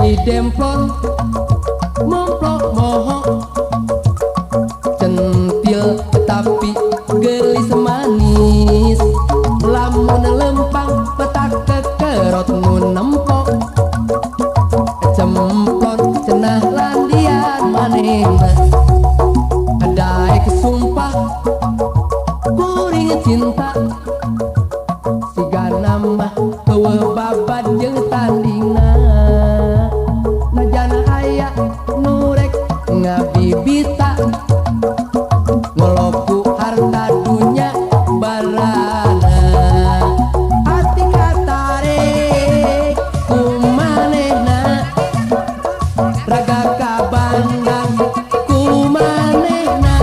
Body demplon momplok moho centil tapi gelis manis lamun lempang petak kekerot nu nempok cemplon cenah landian manehna daek sumpah kuring cinta sigana mah eueuh babad jeung tandingna najana aya nu rek ngabibita ngoloku harta dunya barana ati katarek ku manehna raga kabandang ku manehna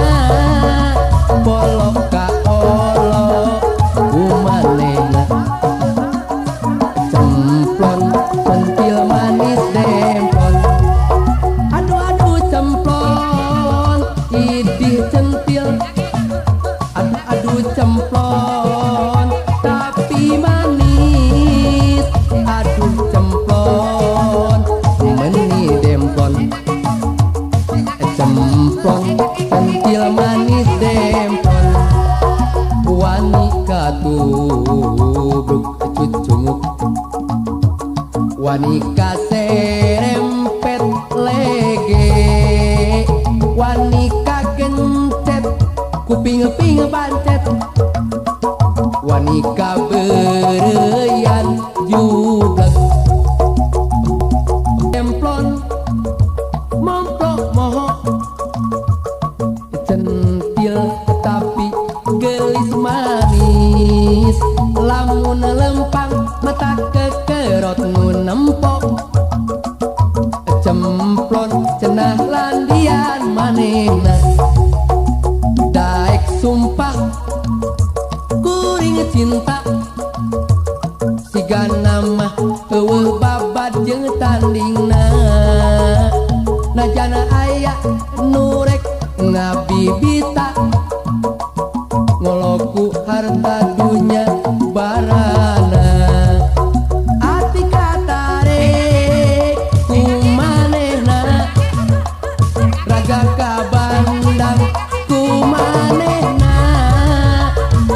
polok ka olo ku manehna cemplon centil manis demplon aduh aduh cemplon idih centil aduh aduh cemplon tapi manis aduh cemplon meni demplon cemplon centil manis demplon wani katubruk cucunguk wani kaserempet lege wani kagencet kuping-ping pancet wani kabereyan jublek demplon momplok moho centil tapi gelis manis lamun lempang mata kekerot nu nempok cemplon cenah landian manehna daek sumpah kuring cinta sigana mah eueuh babad jeung tandingna najana aya nu rek ngabibita ngoloku harta dunya barana ati katarek ku manehna raga kabandang ku manehna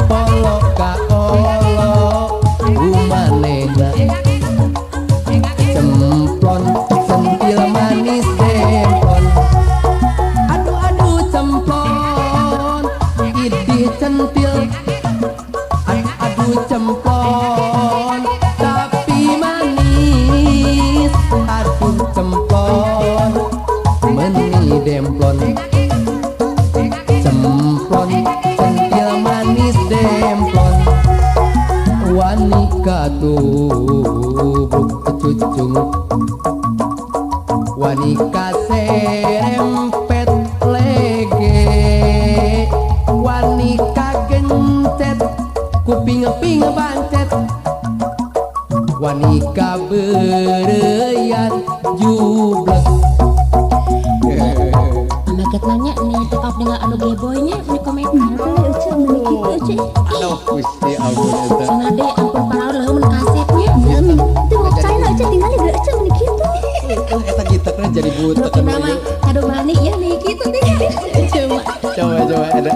polok ka olo ku manehna cemplon centil manis demplon aduh aduh cemplon idih centil aduh aduh cemplon tapi manis aduh cemplon meni demplon cemplon centil manis demplon wani katubruk cucunguk wani kaserempet lege wani kagencet kuping-ping pancet wani kabereyan jublek. Pamaget nanya nih tetap dengan anu geboynya ini komentar tuh Ece meni kitu Ece. Aduh Gusti ampun eta. Cenah deh ampun paraon leuh mun kasepnya. Teu ngocayna Ece tingali geura Ece meni kitu. Eta gitakna jadi butek kan. Nama kado mani ya nih kitu teh. Coba. Coba ada.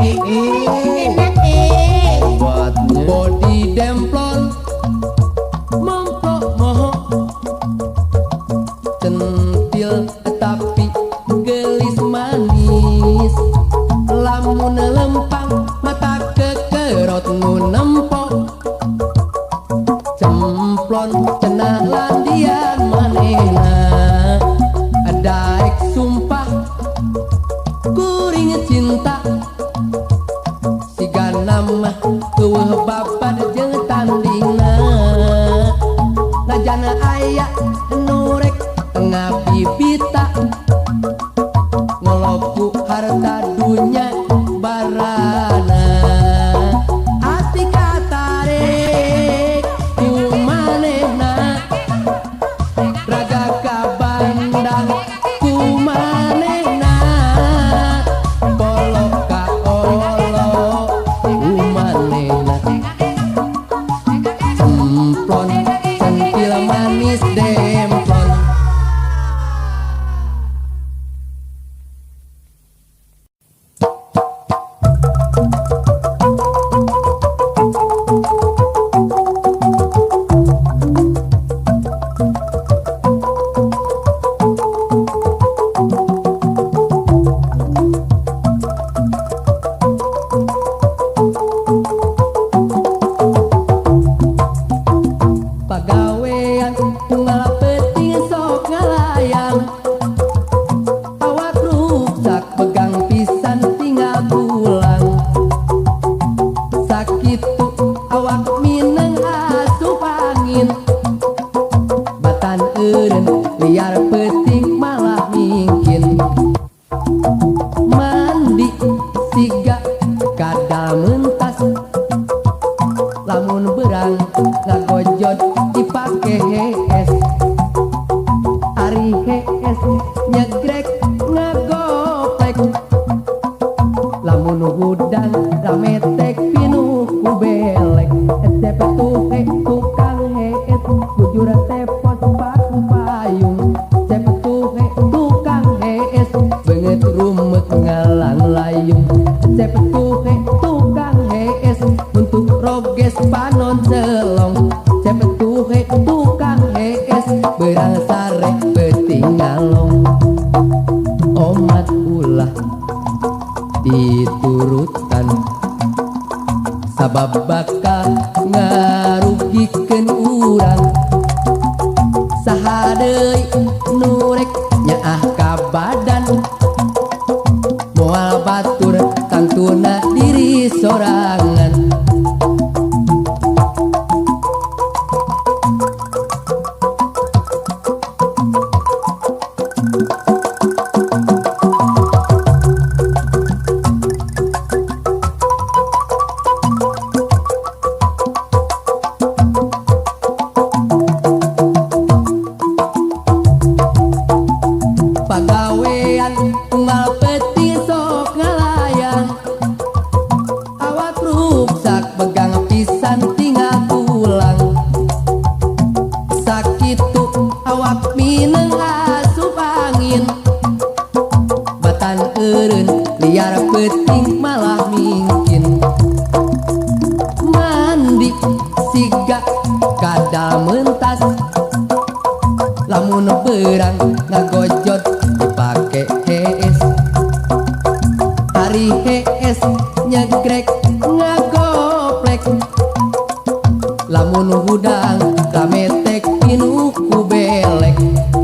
Enak buatnya body demplon momplok moho centil tapi gelis manis lamun lempang mata kekerot nu nempok. Lamun berang ngagojot dipake hees. Ari hees nyegrek ngagoplek. Lamun hudang rametek pinuh ku belek. Cepet tuhe tukang hees bujur tepos paku payung. Cepet tuhe tukang hees beungeut rumek ngalang layung. Cepet tuhe tukang hees untuk roges panon celong. Cepet tuhe tukang hees berang sare peuting ngalong. Omat ulah diturutan sabab bakal ngarugikeun urang. Saha deui nu rek nyaah ka badan, moal batur tangtuna diri sorangan. Pagawean unggal peti sok ngalayang, awak ruksak begang pisan tinggal pulang. Sakitu awak mineng asup angin, batan eureun liar peuting malah mingkin. Mandi siga kadal mentas, lamun berang ngagojot dipake hees. Ari hees nyegrek ngagoplek. Lamun hudang rametek pinuh ku belek.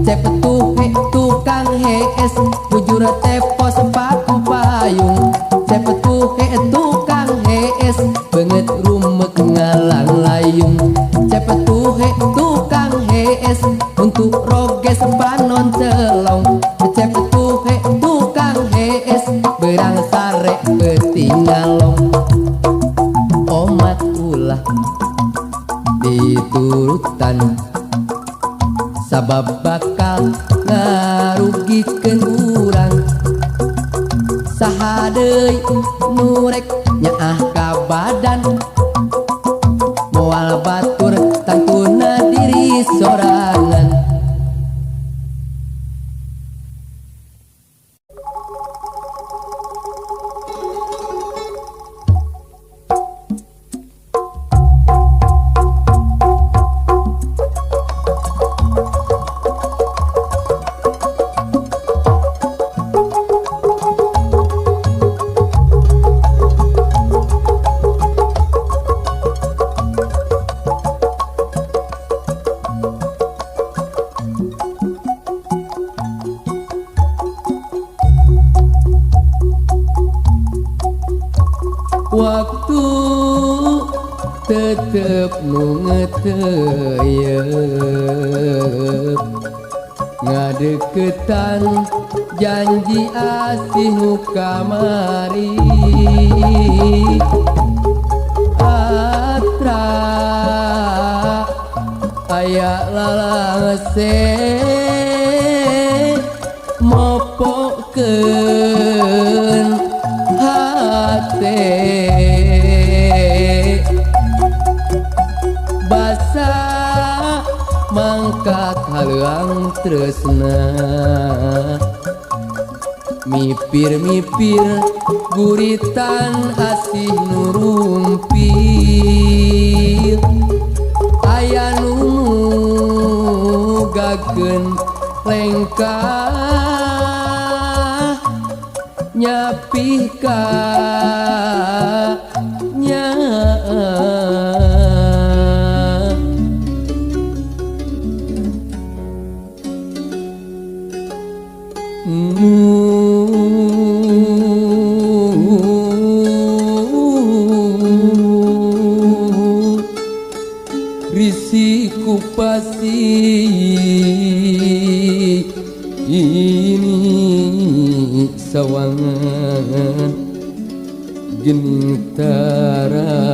Cepet tuhe tukang hees bujur tepos paku payung. Cepet tuhe tukang hees beungeut rumek ngalang layung. Cepet tuhe tukang hees untuk roges panon celong. Cepet tuhe tukang hees berang sare peuting ngalong. Omat ulah diturutan sabab bakal ngarugikeun urang. Saha deui nu rek nyaah ka badan, moal batur tangtuna diri sorangan. Waktu tetep nu ngeteyep ngadeukeutan janji asih nu kamari. Atra aya lalase mopokeun hate. Basa mangkat haleuang tresna, mipir-mipir guritan asih nu rumpir. Aya nu mugakeun lengkah nyapih ka nyaah. Risiku pasti ini sawangan gening tara.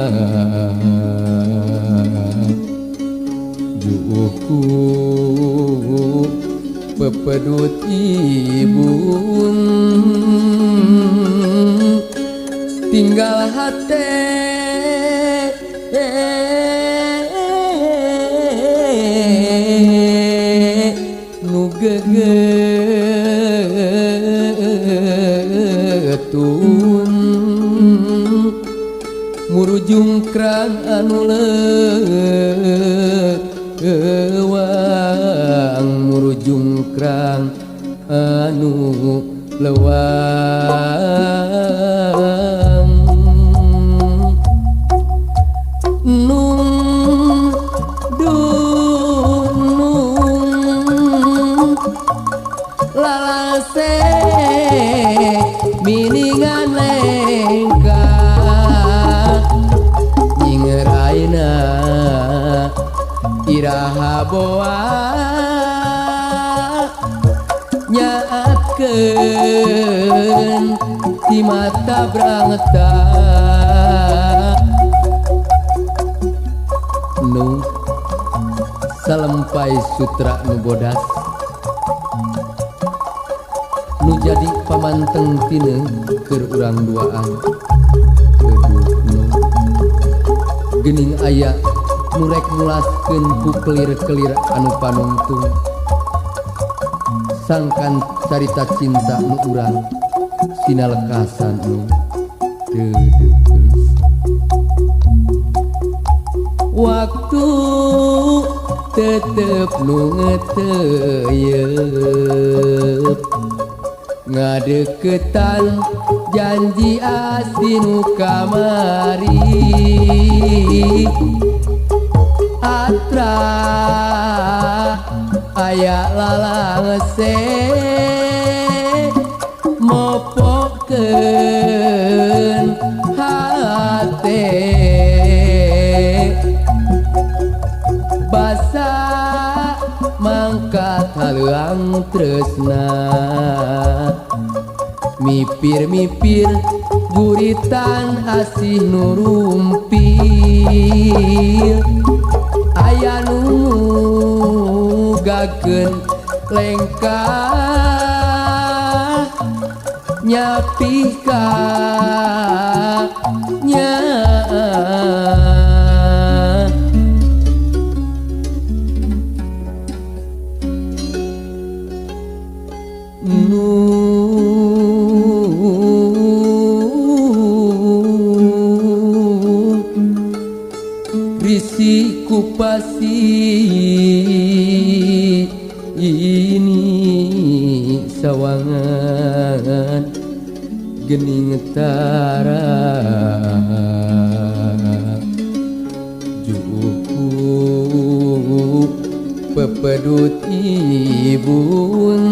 pepedut ibun tinggal hate nu gegetun murujungkrang anu lewang murujungkrang anu lewang nung dunung lalase miningan lengkah nyingeraina iraha boa nyaatkeun ti mata brangta nu salempai sutra nu bodas nu jadi pamanteng tine keur urang duaan. Aduh nu geuning aya nu rek mulaskeun ku kelir-kelir anu panungtung sangkan carita cinta nu urang sinalekasan nu deudeuh geulis. Waktu tetep nu ngeteyep ngadeukeutan janji asih nu kamari atra aya lalangse mopokeun hate basa mangkat haleuang tresna mipir-mipir guritan asih nu rumpil aya nu gageun lengkah nyapih ka nyaah. Risi kupasi ini sawangan gening tara juku pepedut ibun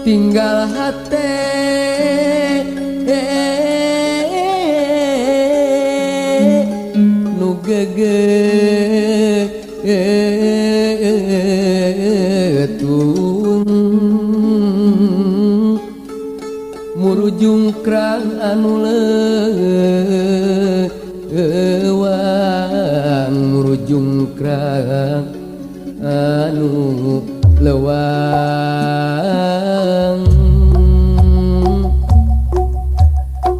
tinggal hate nu gegetun murujungkrang anu lewang murujungkrang anu lewang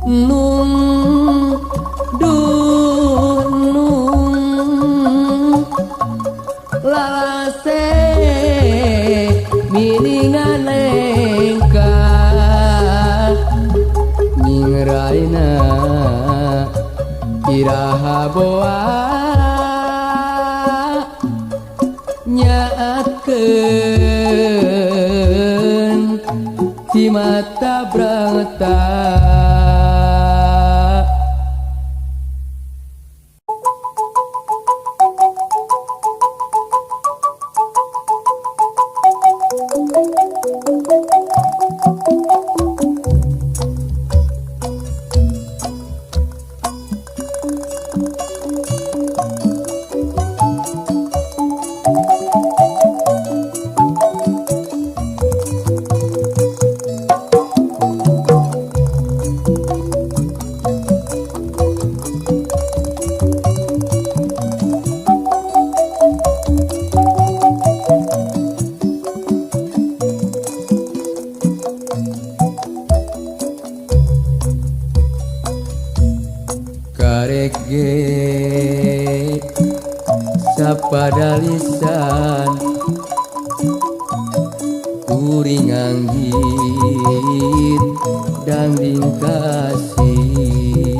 nung dunung lalase miningan lengkah nyingraina iraha boa nyaatkeun ti mata brangta. sapada lisan kuring anggit dangding kasih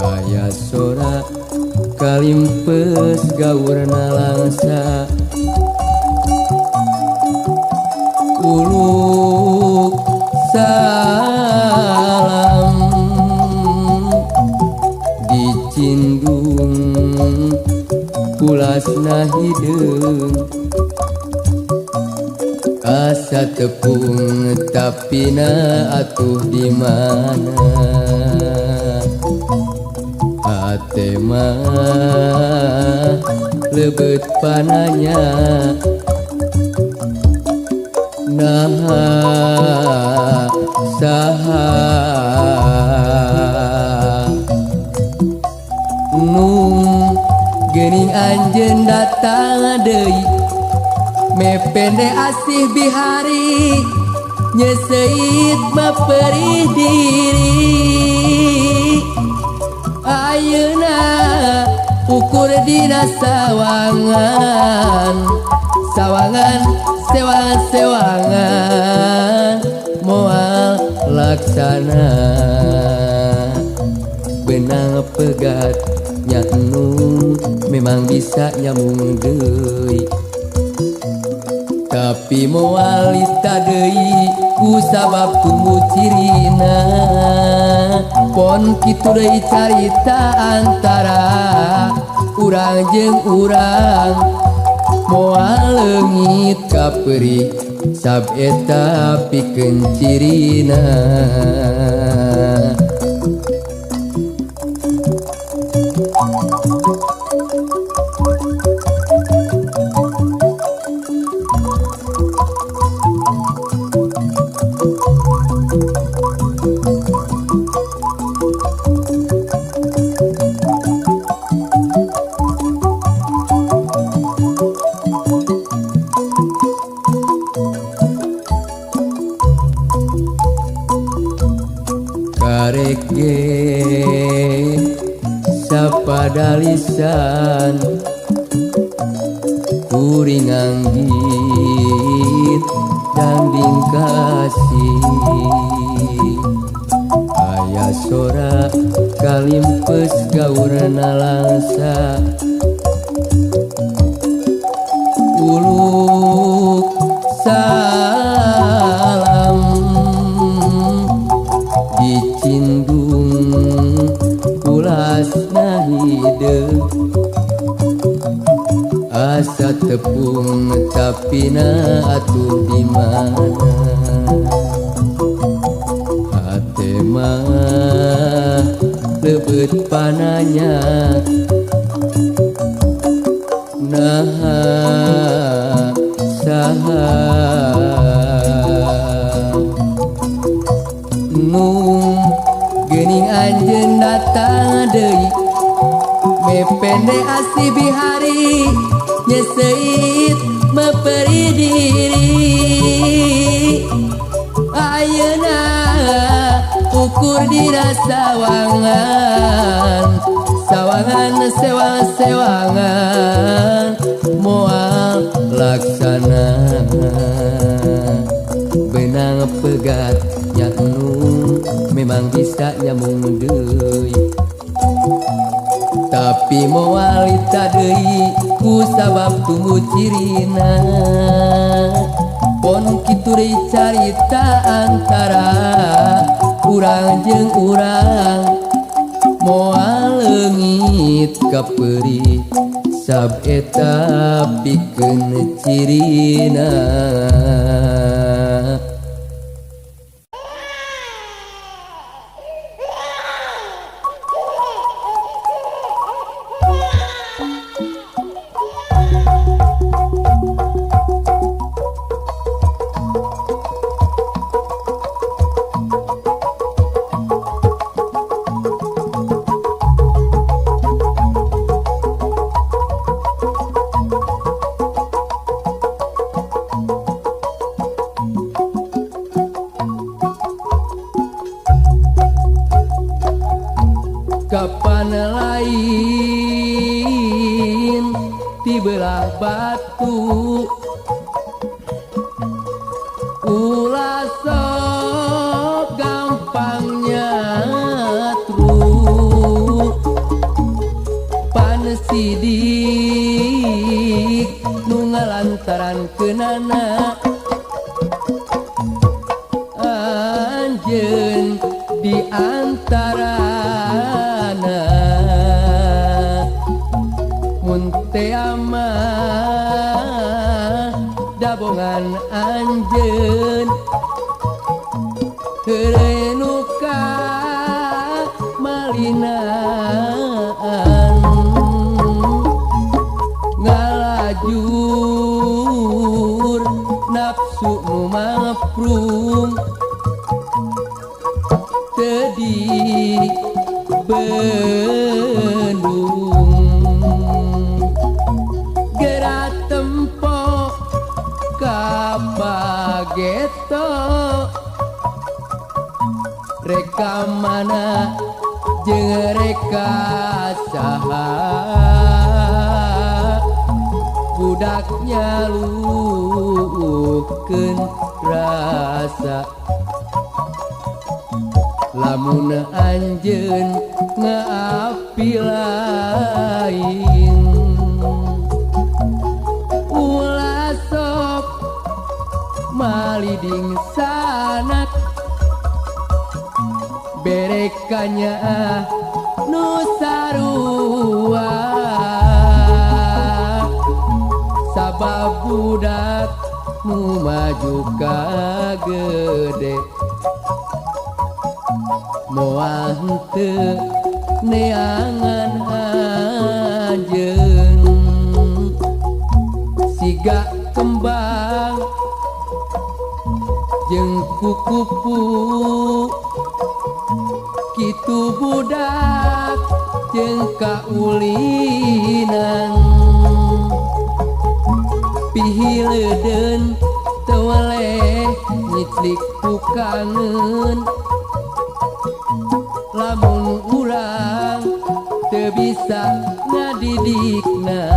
aya sora kalimpes gaurna langsa uluk salam dicindung pulasna hideung asa tepung tapina atuh di mana hate mah lebeut pananya naha saha nung geuning anjeun datang deui mepende asih bihari nyeuseuit maperih diri ayeuna ukur dina sawangan sawangan sewang sewangan moal laksana benang pegat nyanu memang bisa nyambung deui tapi moal lita deui ku sabab tumbuh cirina pon kitu deui carita antara urang jeung urang moal leungit kaperih sab eta pikeun cirina. Karek ge sapada lisan kuring anggit dangding kasih aya sora kalimpes gaurna langsa uluk salam dicindung pulasna hideung asa tepung tapina atuh di mana hate mah lebeut pananya naha saha nung geuning anjeun datang deui mepende asih bihari nyeuseuit meperi diri ayeuna ukur dina sawangan sawangan sewang sewangan moal laksana benang pegat nyanu memang bisa nyambung deui tapi moal lita deui ku sabab tumbuh cirina pon kitu deui carita antara urang jeung urang moal leungit kaperih sab eta pikeun cirina. lain tibelah batu ulah sok gampangnya tru pan sidik nu ngalantaran keunana anjeun di antarana mun teh mah dabongan anjeun heureuy nu ka malinaan ngalajur nafsu nu maprung teu dibendung geura tempo ka pageto reka mana jeung reka saha budaknya luuhkeun rasa lamun anjeun ngaapi lain ulah sok maliding sanak berekanya nu sarua sabab budak nu maju ka gede moal henteu neangan anjeun siga kembang jeung kukupu kitu budak jeung kaulinan pihileudeun teu weleh nyiclik ku kangen lamun urang teu bisa ngadidikna.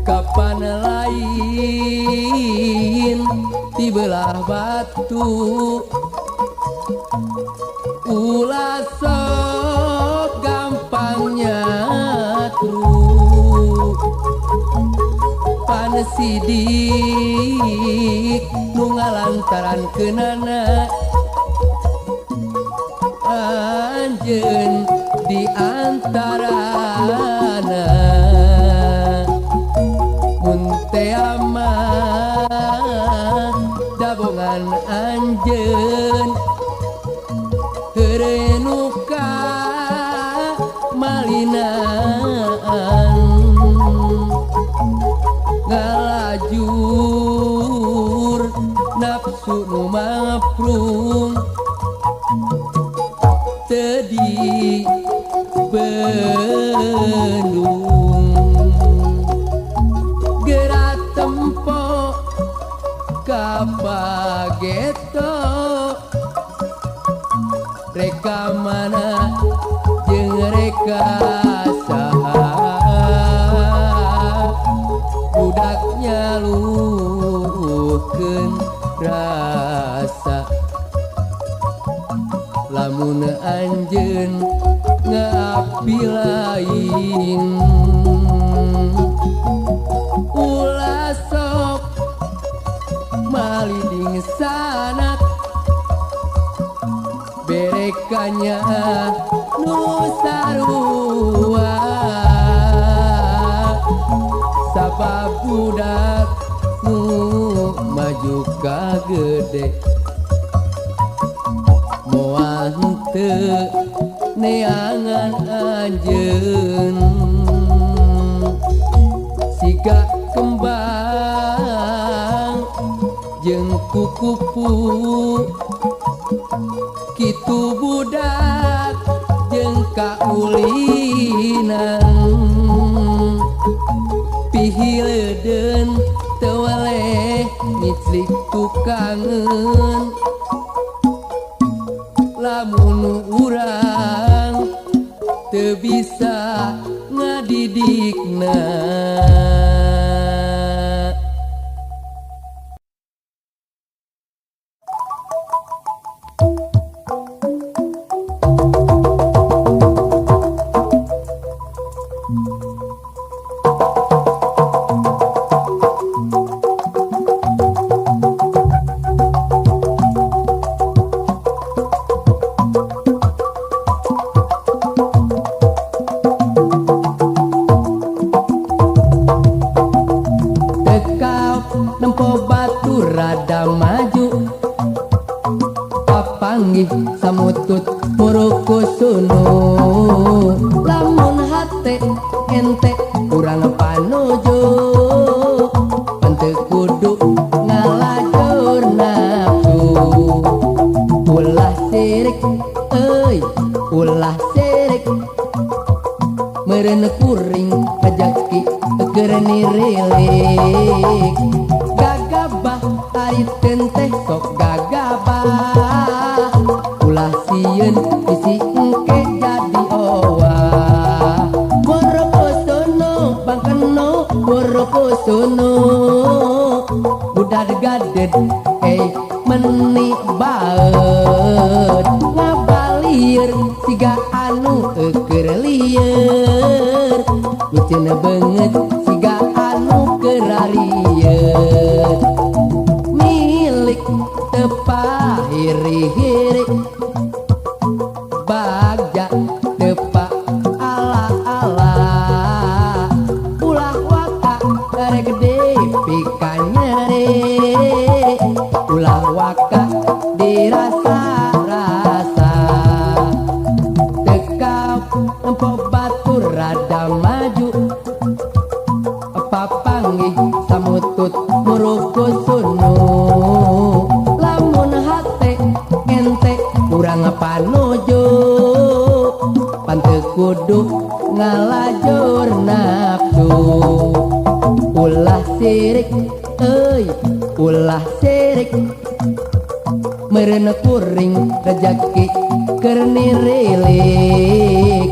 Kapan lain tibelah batu ulah sok gampangnya tru pan sidik nu ngalantaran keunana anjeun di antarana mun teh mah dabongan anjeun heureuy nu ka malinaan ngalajur nafsu nu maprung teu dibendung geura tempo ka pageto reka mana jeung reka saha budaknya luuhkeun rasa lamun anjeun ngaapi lain ulah sok maliding sanak berekanya nu sarua sabab budak nu maju ka gede moal henteu Neangan anjeun siga kembang jeung kukupu kitu budak jeung kaulinan pihiledeun teu weleh ngiclik tukangeun lamun urang teu bisa ngadidikna. Nempo batu rada maju papanggih samutut murukusunu lamun hate ente kurang panuju henteu kudu ngalajur nafsu ulah sirik euy ulah sirik meureun kuring rejeki keur nirilik gagabah ari teh sok gagabah ulah sieun bisi engke jadi owah borokosono bangkeno borokosono budak gadet meni baeut ngabalieur siga anu keur lieur miceun beungeut siga anu keur rarieut milik teu pahiri-hiri bagja teu pa ala-ala ulah waka rek gede pikanyere ulah waka dirasa-rasa tekap nempo batur rada maju papanggih samutut murukusunu lamun hate ente kurang panuju panteu kudu ngalajur nafsu ulah sirik euy ulah sirik meureun kuring rejeki keur nirilik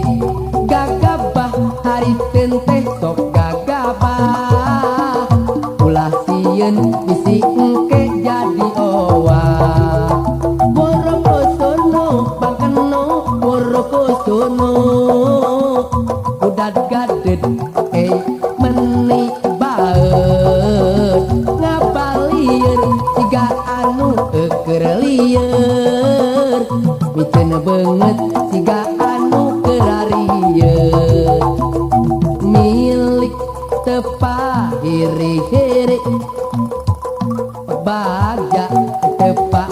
gagabah ari teh sok gagabah ulah sieun bisi engke jadi owah borokosono bangkeno borokosono udat gadet meni baeut ngabalieur siga anu keur lieur miceun beungeut siga anu keur rarieut milik teu pahiri-hiri bagja teu pa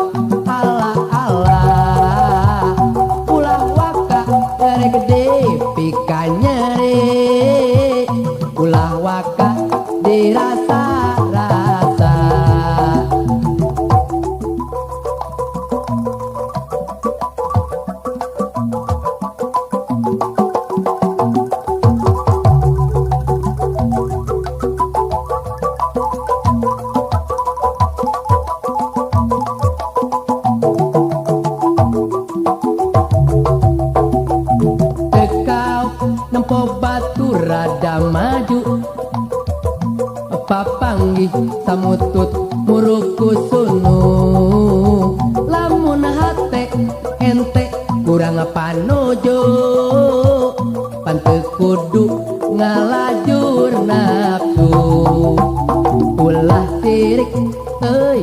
ala-ala ulah waka rek gede pikanyere ulah waka dirasa-rasa. Nempo batu rada maju papanggih samutut murukusunu lamun hate ente kurang panuju panteu kudu ngalajur nafsu ulah sirik euy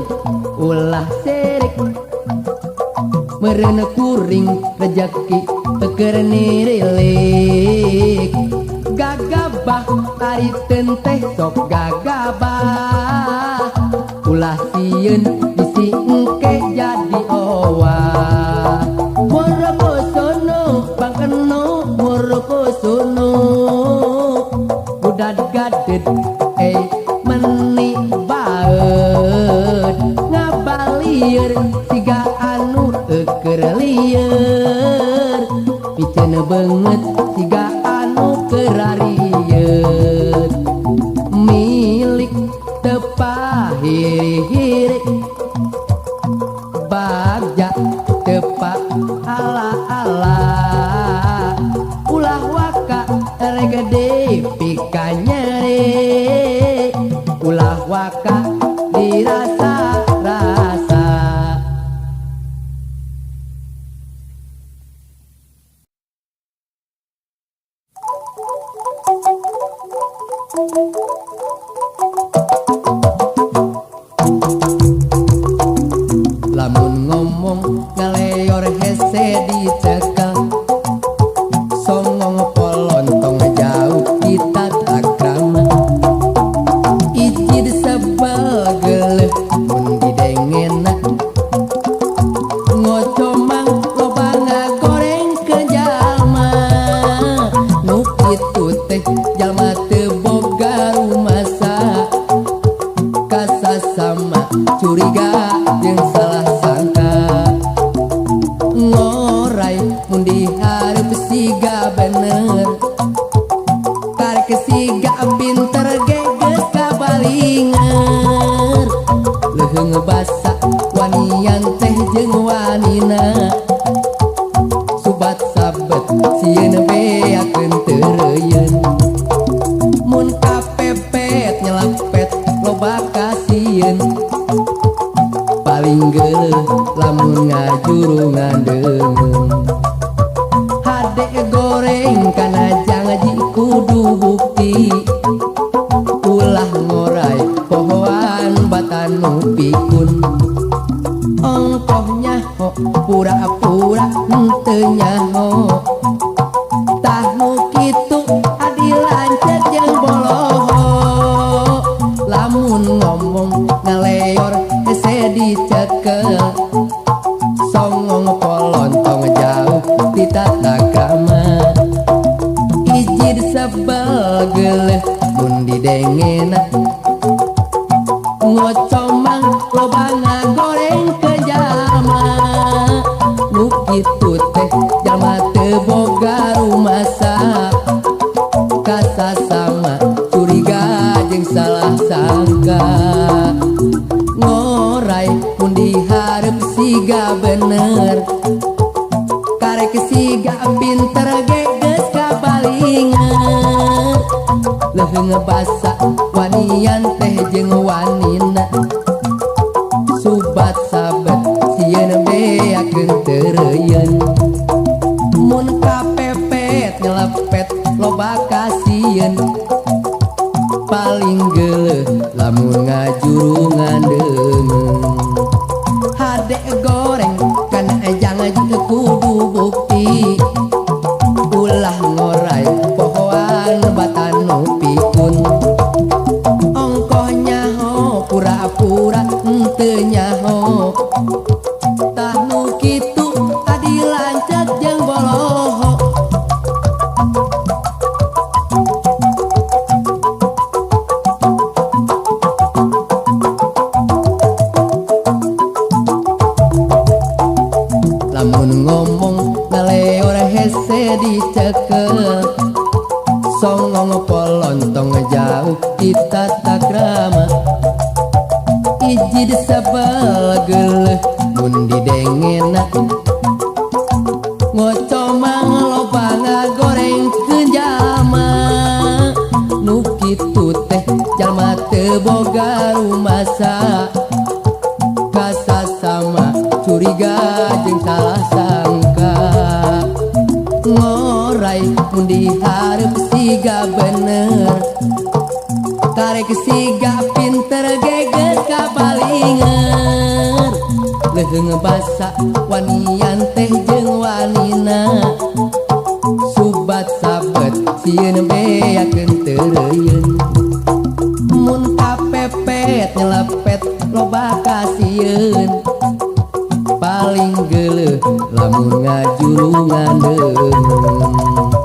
ulah sirik meureun kuring rejeki keur nirilik gagabah ari teh sok gagabah ulah sieun bisi engke jadi owah borokosono bangkeno muruk sunu budak gadet meni baeud ngabalieur siga anu keur lieur piceun beungeut siga anu kerarieut milik tepahiri bagja tepa ala-ala ulah waka regede pika nyeri ulah waka dirasa-rasa. Lamun ngomong ngaleor hese dicekel songong polontong jauh kita takrama ijid sebel geuleuh mun didengena ngocomang loba ngagoreng ke jalma nu kitu teh jalma teu boga rumasa kasasama curiga jeung salah sangka ngorai mun dihareup siga bener karek siga pinter ge geus kabalinger leuheung basa wanian teh jeung wanina subat sabet sieun beakeun teu reuyeun mun kapepet nyelapet loba kasieun paling geuleuh lamun ngajurungan deungeun hade goreng kana janji kudu bukti ulah ngorai pohoan batanu pikun ongkoh nyaho pura-pura henteu nyaho tah nu kitu adi lanceuk jeung boloho lamun ngomong ngaleor hese dicekel songong polontong jauh di tata krama ijid sebel geuleuh mun didengena ngocomang loba ngagoreng ke jalma nu kitu teh jalma teu boga rumasa kasasama curiga jeung salah sangka ngorai mun dihareup siga bener karek siga pinter ge geus kabalinger leuheung basa wanian teh jeung wanina subat sabet sieun beakeun teu reuyeun mun kapepet nyelepet loba kasieun paling geuleuh lamun ngajurungan deungeun hade goreng kana janji kudu bukti ulah ngorai pohoan batanu pikun ongkoh nyaho pura-pura henteu nyaho tah nu kitu adi lanceuk jeung boloho. Lamun ngomong ngaleor hese dicekel songong polontong jauh kita takrama ijid sebel geuleuh mun didengena ngocomang loba ngagoreng ke jalma nu kitu teh jalma teu boga rumasa kasasama curiga jeung salah sangka ngorai mun dihareup siga bener karek siga pinter ge geus kabalinger leuheung basa wanian teh jeung wanina subat sabet sieun beakeun teu reuyeun mun kapepet nyelepet loba kasieun paling geuleuh lamun ngajurungan deungeun.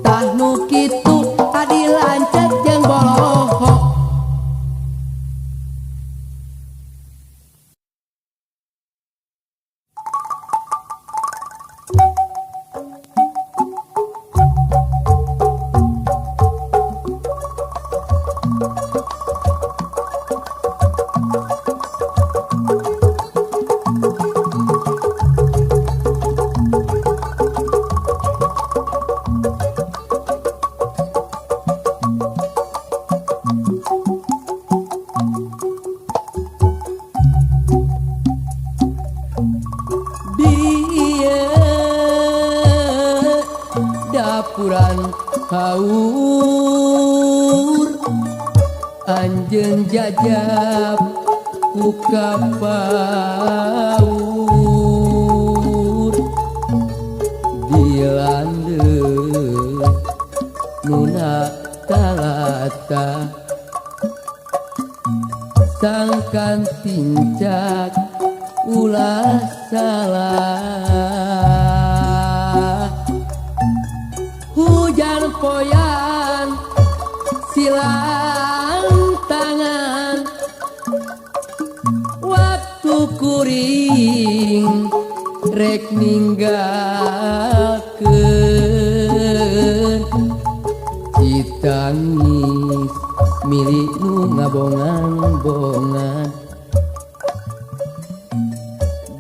Tah nu kitu adi lanceuk jeung boloho. Dapuran haur anjeun jajab ku kapaur dilandeu nuna talata sangkan tincak ulah salah. Hujan poyan silang tangan waktu kuring rek ninggalkeun citangis milik nu ngabongan-bongan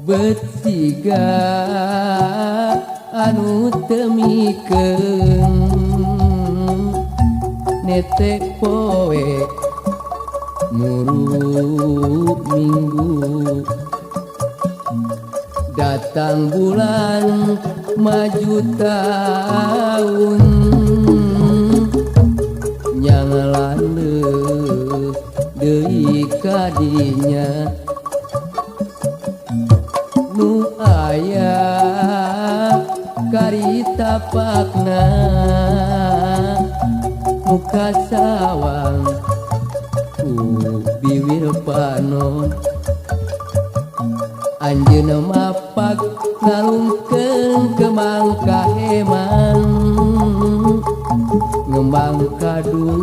bet siga anu teu mikeun netek poe muru minggu datang bulan maju tahun nyang landeuh deui kadinya nu aya karita pakna muka sawang ku biwir panon anjeunna mapak ngalungkeun kembang kaheman ngembang kadu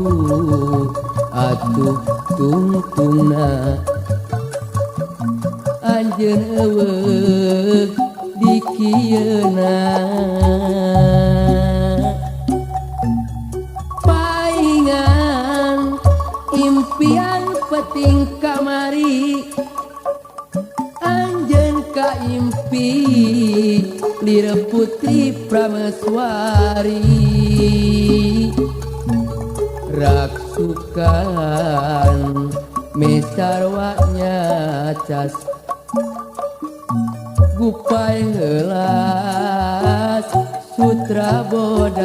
atuh tungtungna anjeun eueuh dikieuna paingan impian peting kamari anjeun kaimpi lir putri prameswari raksukan mesarwanya cas gupai heulas sutra bodas.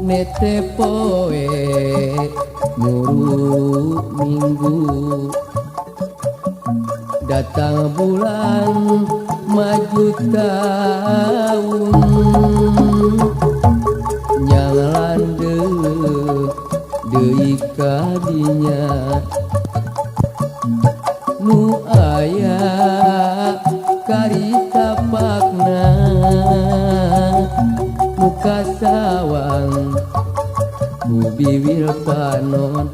Nete poe muru minggu datang bulan maju tahun nyang landeuh deui kadinya nu aya karita pakna muka sawang ku biwir panon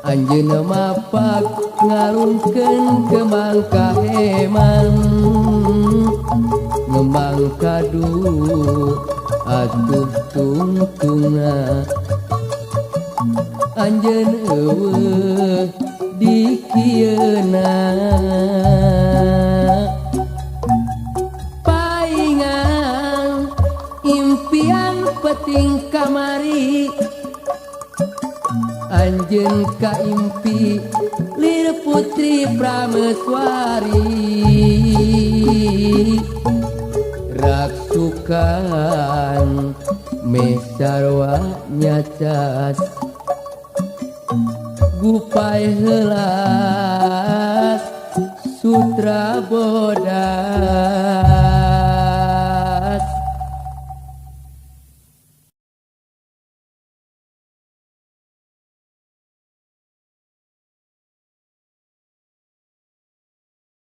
anjeunna mapak ngalungkeun kembang kaheman ngembang kadu atuh tungtungna anjeun eueuh dikieuna paingan impian peting kamari anjeun kaimpi lir putri prameswari. Isukan meh sarua nyacas gupai heulas sutra bodas.